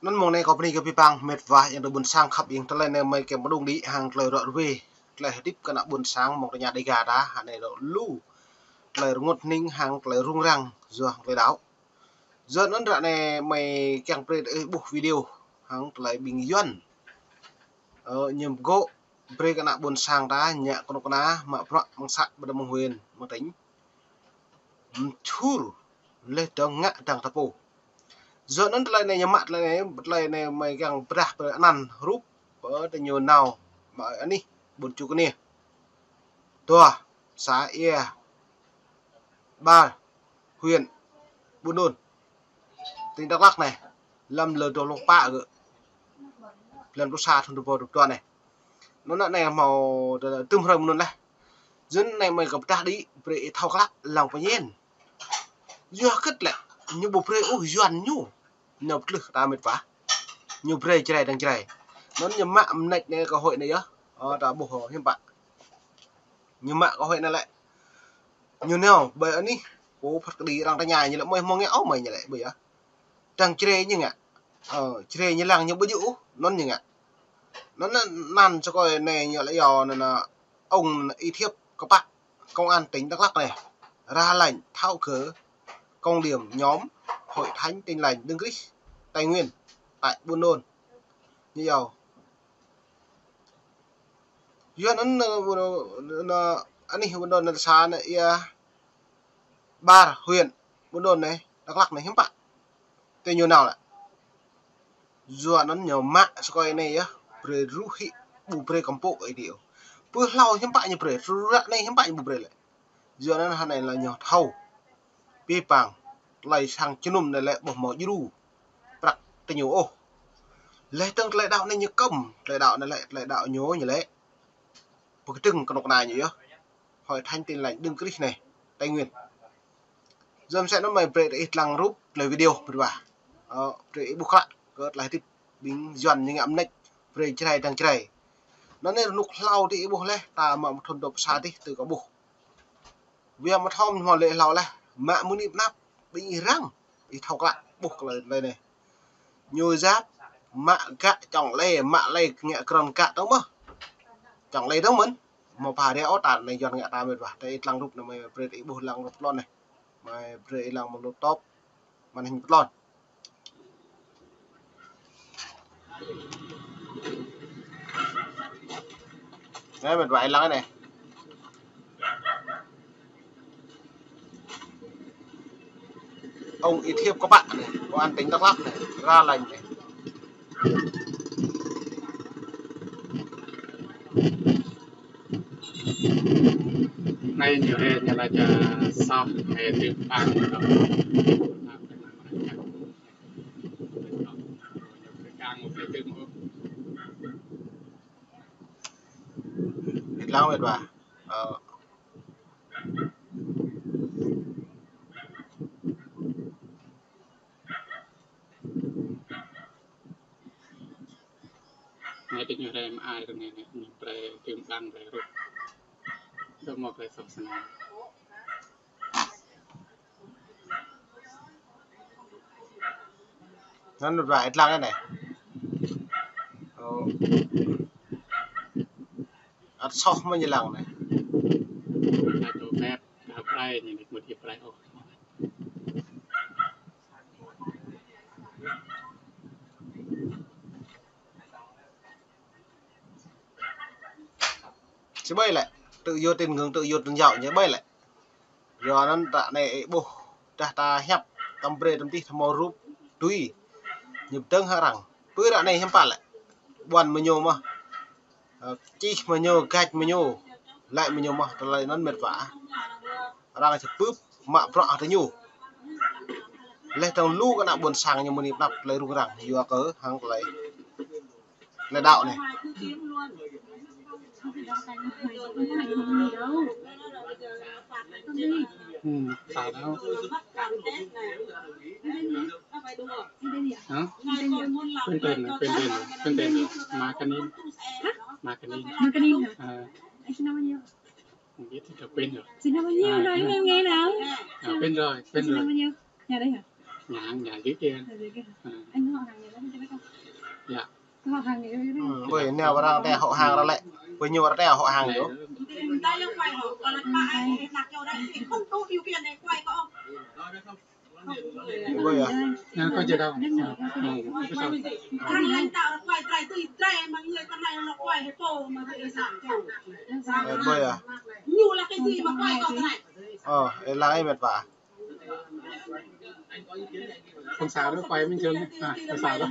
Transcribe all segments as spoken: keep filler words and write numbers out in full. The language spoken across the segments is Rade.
Anăn mông anei kâo bơni kơ bi păng mĭt wa yang dôk ƀuôn sang khăp ing, tlei anei mei kiăng mđung đĭ hăng tlei ruă ruê, tlei hdĭp kơ ană ƀuôn sang mông tơña Dega ta, hă anei dôk lu tlei rngôt hnĭng hăng tlei rŭng răng yua hăng tlei đăo. Yua anăn ară anei mei kiăng brei ih ƀuh video hăng tlei ƀing Yuăn, ơ, ñu mgô̆ brei kơ ană ƀuôn sang ta ngă knŭk kna mă bruă mơ̆ng să ƀiădah mơ̆ng huyện mơ̆ng tỉnh mčhur leh dơ̆ng ngă dăng ta pô. Yua anăn tlei anei ñu mă tlei anei, tlei anei mei kiăng pơdah pơ anăn rup pơ diñu nao mă anih ƀuôn Čư̆ Kniê, dua, xã Ia Bar, huyện Buôn Đôn, tỉnh Đắk Lắk anei, lăm lơ dua pluh pă gơ̆, lăm pluh sa thŭn dua êbâo dua pluh dua anei. Anăn anei mâo tơm hrơi mơnun leh. Yua anei mei kơ pơdah đĭ brei ih thâo klă lăng pơñen. Yua kơ lĕ ñu ƀu brei ôh Yuăn ñu nao ptlưh kơ ta mĭt wa. Ñu brei Jrai dăng Jrai. Anăn ñu mă mnêč anei kơ hội anei yơh. Ơ, ta ƀuh hiăm pă. Ñu mă kơ hội anei lĕ ñu nao ƀơi anih pô phat kđi arăng tơña ñu lĕ mei hmâo ngă ôh mei ñu lĕ ƀơi yơh. Dăng Jrai ñu ngă. Ơ, Jrai ñu lăng ñu ƀu djŏ ôh, anăn ñu ngă. Anăn anăn sơkơi anei ñu lĕ yua anăn, ơ, ông Y Thiếp Kpă, công an tỉnh Đắk Lắk anei, ra lệnh tháo gỡ công điểm nhóm Hội Thánh Tin Lành Đấng Christ Tây Nguyên tại Buôn Đôn. Ñu yua. Yua anăn, ơ, anăn, anih Buôn Đôn anăn sa anăn Ia Bar, huyện Buôn Đôn anei, Đắk Lắk anei hiăm pă. Tơ ñu nao lĕ. Yua anăn ñu mă sơkơi anei yơh, brei ruh hĭ, ƀu brei kăm pôk ih đĭ ôh. Pơ hlâo hiăm pă ñu brei, ară anei hiăm pă ñu ƀu brei lĕ. Yua anăn hă anei lĕ ñu thâo. Bi păng, tlei sang jơnum anei lĕ ƀuh mâo djru prăk diñu ôh. Leh dơ̆ng tlei đăo anei ñu kăm, tlei đăo anei lĕ, tlei đăo ñu ñu lĕ pơkdơ̆ng knŭk kna ñu yơh. Hội Thánh Tin Lành Đấng Christ anei, Tây Nguyên. Yua msĕ anăn mei brei ih dlăng rup tlei video mĭt wa. Ơ, brei ih ƀuh klă kơ tlei hdĭp ƀing Yuăn ñu ngă mnêč brei Jrai dăng Jrai. Anăn anei rnuk hlâo dih ih ƀuh leh, ta mă mơ̆ng thŭn dua pluh sa dih tơ kâo ƀuh. Wia mơ̆ng thŭn mâo lĕ hlâo leh, mă mơ̆ng anei pnăp, ƀing ih răng, ih thâo klă ƀuh klei anei. Ñu yap mă gă čŏng lei, mă lei ngă krăn gă dơ̆ng mơh. Čŏng lei dơ̆ng mơ̆n. Mâo pha ria ôh ta anei Yuăn ngă ta mĭt wa. Tơ ih dlăng rup anei mei brei ih ƀuh dlăng rup tlôn anei. Mei brei ih dlăng mơ̆ng laptop, màn hình tlôn. Anei mĭt wa ih dlăng anei. Ông Y Thiếp Kpă anei, công an tỉnh Đắk Lắk anei, ra lệnh anei. Anei ñu hĕ ñu lač, ơ, soh hĕ tưp ang. Ih dlăng mĭt wa. Ơ. Anei ti ñu hriê mă ai rơngai anei, ñu brei tưm đăng brei rup. Dôk mâo brei soh snăn. Anăn mĭt wa ih dlăng anei. Ơ. Ăt soh mơh ñu lăng anei. Ăt dôk mep, ăt brei, ñu nik mŭt ih brei ôh. Či ƀai lĕ, tự do tín ngưỡng, tự do tôn giáo ñu ƀai lĕ. Yua anăn ară anei ih ƀuh, dah ta hiăp, tăm brei tăm tih, tăm mâo rup, tui. Ñu pdơ̆ng hŏng arăng. Pơ ară anei hiăm pă lĕ. Ƀuăn mơ̆ng ñu mơh. Ơ, čih mơ̆ng ñu, gač mơ̆ng ñu. Lač mơ̆ng ñu mơh, tlei anăn mĭt wa. Arăng či pưp, mă bruă hŏng diñu. Leh dơ̆ng lu kơ ană ƀuôn sang ñu mơ̆ng anei pnăp tlei rŭng răng, yua kơ hŏng tlei, tlei đăo anei. Hmm, ta đăo. Hả? Quên tên rồi, quên tên rồi, quên tên rồi. Makanin. Hả? Makanin. Makanin hả? Ờ. Ê, sinh năm bao nhiêu? Không biết thì quên rồi. Sinh năm bao nhiêu? À, nói em nghe nào. À, quên rồi, quên rồi. Sinh năm bao nhiêu? Nhà đây hả? Nhà, nhà dưới kia. Nhà dưới kia. À. Anh họ hàng gì đó, anh cho biết không? Dạ. Họ hàng gì đó, anh cho biết không? Ừ, ƀuh, nao arăng tê họ hàng ra lĕ. Ƀuh ñu arăng tê họ hàng ñu. Người ta không phải họ, còn là bà ấy, là kêu đây, thì không đủ điều kiện để quay có không? Ƀuh yơh. Nhà có gì đâu. Ờ, ờ, không sao. Thằng lãnh đạo là quay, quay, quay, quay, mà người con này nó quay, cái cô mà cái sản chủ. Ơ, ƀuh yơh. Ñu là cái gì mà quay con này? Ơ, ê, lăng ê mĕt wa. Không sao đâu, quay bình thường. À, không sao đâu.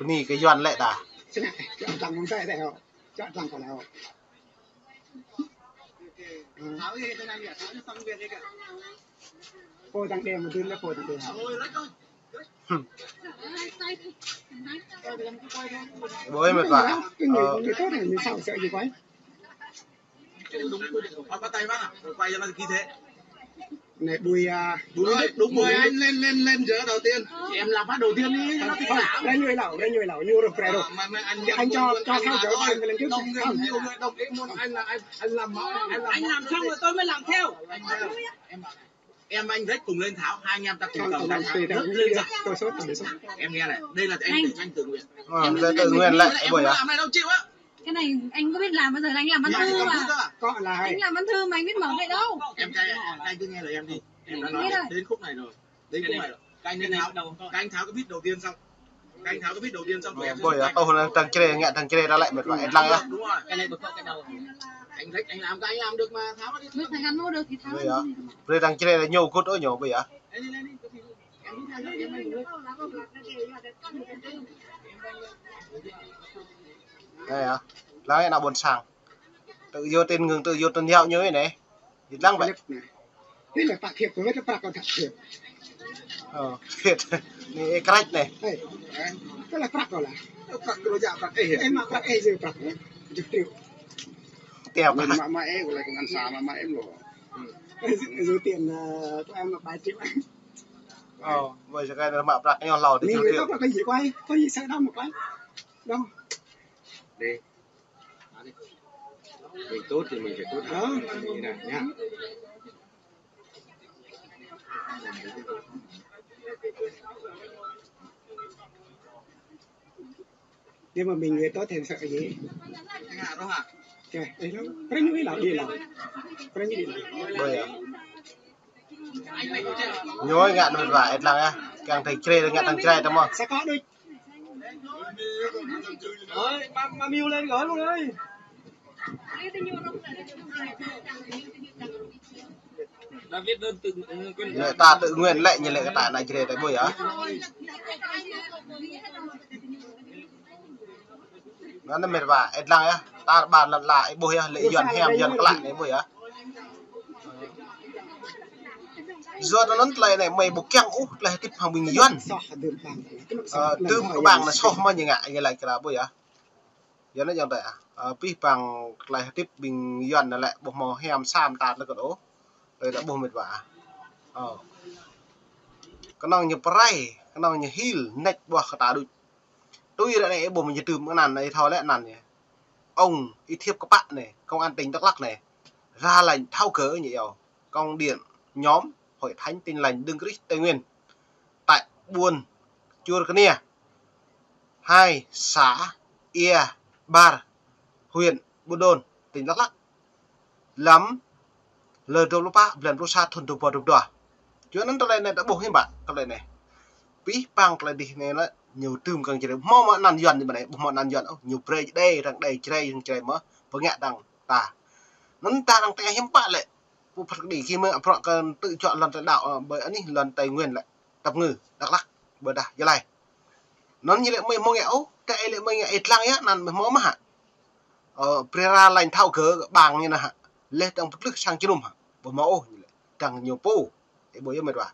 Bơni kơ Yuăn lĕ ta. Snăn, čŏ dlăng mơ̆ng tĕ tĕ hŏ. Čŏ dlăng kơ lĕ hŏ. Pô dlăng đe mơ̆ng dŭn lĕ pô dlăng đe hŏ. Ƀuh ê mĕt wa. Cái người, người tốt này, mình sao sợ gì quái? Bắt tay bác à? Quay cho nó kỹ thế. Này, bùi, à, bùi. Rồi, đúng rồi, anh lên, lên, lên giờ đầu tiên. Em làm phát đầu tiên đi, cho nó kỹ. Thôi, ra nhuê lẩu, ra nhuê lẩu, nhuê rồi, rồi. Mà, mà anh, anh cho, cho thao gỡ, anh phải lên trước. Đồng ý, nhiều người đồng ý muốn anh là anh, anh làm mẫu, anh làm mẫu. Anh làm xong rồi tôi mới làm theo. Anh, em bảo, em anh Rách cùng lên tháo, hai anh em ta cùng thao, thao, thao, thao, lên thao. Tôi sốt, tôi sốt. Em nghe này, đây là anh, anh tự nguyện. Ờ, em đây tự nguyện lại, em ƀuh yơh. Làm này đâu chịu á. Cái này anh có biết làm bao giờ, anh làm văn thư mà. Có là hay. Anh làm văn thư mà anh biết mở vậy đâu. Em cai, cai cứ nghe lời em đi. Em đã nói đến, đến khúc này rồi. Đến khúc này rồi. Các anh nên tháo, các anh tháo cái bít đầu tiên xong. Các anh tháo cái bít đầu tiên xong rồi em sẽ. Ơ, ƀuh yơh, tơ hŏng dăng črê, ngă dăng črê ra lĕ mĕt wa, ĕt lăng yơh. Cái này bật cái đầu. Anh Rách, anh làm, các anh làm được mà, tháo nó đi. Ƀuh yơh. Brei dăng črê lĕ ñu gŭt ôh ñu, ƀuh yơh. Ơ, yơh. Lăng ê nao ƀuôn sang. Tự do tín ngưỡng, tự do tôn giáo ñu ê anei. Êlan ƀĕ. Nhất anei. Anei lĕ prăk thiêt, kơ wĕt lĕ prăk kơ thiêt. Ơ, thiêt. Anei ê krăč anei. Ê, kơ lĕ prăk kơ lĕ. Prăk kơ lĕ prăk ê. Ê, mă prăk ê, jih prăk. Jih triệu. Tiap. Mă, mă ê, kơ lĕ công an xã, mă, mă ê mlô. Ê, jih, jih tiền, ơ, tụi em là ba triệu. Ơ, ƀuh sa kơ mă prăk ñu hlâo. Anei jih triệu. Prăk kơ jih quay, kơ jih sa đăm quay. Đăm. Đi. Mình tốt thì mình phải tốt. Hả? Như này nhá. Nhưng mà mình người tốt thì sợ gì? Kìa, đây đó. Prăk ñu ê lăo, đi lăo. Prăk ñu đi lăo. Ƀuh yơh. Ñu ngă anăn wa, êlan yơh. Kiăng thâo črê, ngă thâo črê tơ mơh. Sa kơ đuč. Ơi, ma, ma miu lên gửi luôn đi. Lĕ ta tự nguyện lĕ ñu lĕ kơ ta anăn črê ta ƀuh yơh. Anăn mĕt wa, êlan yơh. Tar ƀar lăn ala, ih ƀuh yơh, lĕ Yuăn hiam, Yuăn klă anei ƀuh yơh. Yua anăn tơlơi anei mei ƀu kiăng ôh tơlơi hdĭp hŏng ƀing Yuăn. Ơ, dưm kơ ƀăng anăn soh mơh ñu ngă, ñu lač kơ ta ƀuh yơh. Yua anăn ayŏng adei ah. Ơ, pih păng tơlơi hdĭp ƀing Yuăn anăn lĕ ƀu mâo hiam sam tar lĕ kơ ôh. Tơlơi ta ƀuh mĕt wa. Ơ. Knŏng ñu prai, knŏng ñu hil, nĕč ƀuah kơ ta đuč. Tui ară anei ih ƀuh mơ̆ng ñu dưm anăn, ih thâo lĕ anăn ñu. Ông Y Thiệp Kpă anei, công an tỉnh Đắk Lắk anei. Ra lệnh tháo gỡ ñu iêu. Công điện nhóm Hội Thánh Tin Lành Đấng Christ Tây Nguyên tại Buôn Chua Knia, hai xã Ia Bar, huyện Buôn Đôn, tỉnh Đắk Lắk. Lăm lơ dua pluh pă, blan pluh sa, thŭn dua êbâo dua pluh dua. Yua anăn tơlơi anei ta ƀuh hiam ƀă, tơlơi anei. Pih păng tơlơi dih anei lĕ, ñu dưm kơ črê. Mâo mơ̆ anăn Yuăn ñu ƀơ anei, ƀu mâo anăn Yuăn ôh, ñu brei đei, arăng đei črê, arăng črê mơh, pơngă dăng ta. Anăn ta arăng tê hiam ƀă lĕ. Pô phat kđi ki mơ̆, prăk kơ tŭ čuă lăn tơ đăo, ơ, ƀơi anih lăn Tây Nguyên lĕ. Tăp Ngư, Đắk Lắk, ƀiădah Gia Lai. Anăn ñu lĕ mei mâo ngă ôh, tơ ih lĕ mei ngă êlan yơh, anăn mei mâo mơh hă. Ơ, brei ra lệnh tháo gỡ ƀăng ñu anăn hă. Leh dơ̆ng pơtlưh sang jơnum hă. Ƀu mâo ôh ñu lĕ. Dăng ñu pô. Ih ƀuh yơh mĕt wa.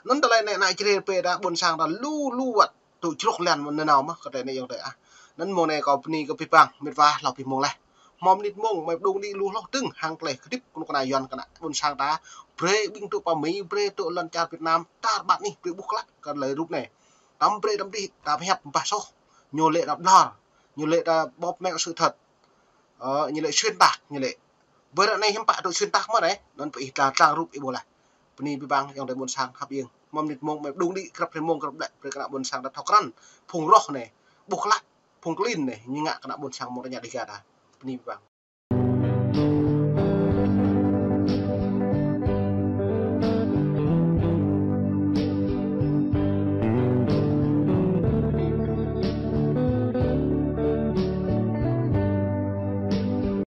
Anăn tơlơi anei anăn črê pê đa ƀuôn sang ta lu lu wăt. Tŭ črŭk lăn mơ̆ng anăn mơh kơ tơlơi anei ayŏng adei ah. Anăn mông anei kâo bơni kơ pih păng, mĕt wa hlâo pih mông leh. Hmâo mnĭt mông, mei pơdŭng đĭ lu hloh dơ̆ng hăng tơlơi hdĭp kơ knŭk kna Yuăn kơ anăn ƀuôn sang ta. Brei ƀing tŭ pă Mi, brei tŭ lăn čar Việt Nam, tar ƀar anih, brei ƀuh klă kơ tơlơi rup anei. Tăm brei tăm dih, tăm hiăp ƀah soh. Ñu lĕ ta blor, ñu lĕ ta bóp méo sự thật. Ơ, ñu lĕ xuyên tạc, ñu lĕ Ƀơi ară anei hiăm pă dôk xuyên tạc mơh anei, anăn pơ ih tla tlang rup ih ƀuh leh. Bni bi bang ayŏng adei ƀuôn sang hăp iêng. Mâo mnĭt mmông mơh đung đĭ krăp hriê mmông krăp lĕ, brei kna ƀuôn sang ta thâo krăn. Phung roh anei, ƀuh klă, phung klin anei, ñu ngă kna ƀuôn sang mơ̆ng rñă Dega ta. Bni bi bang.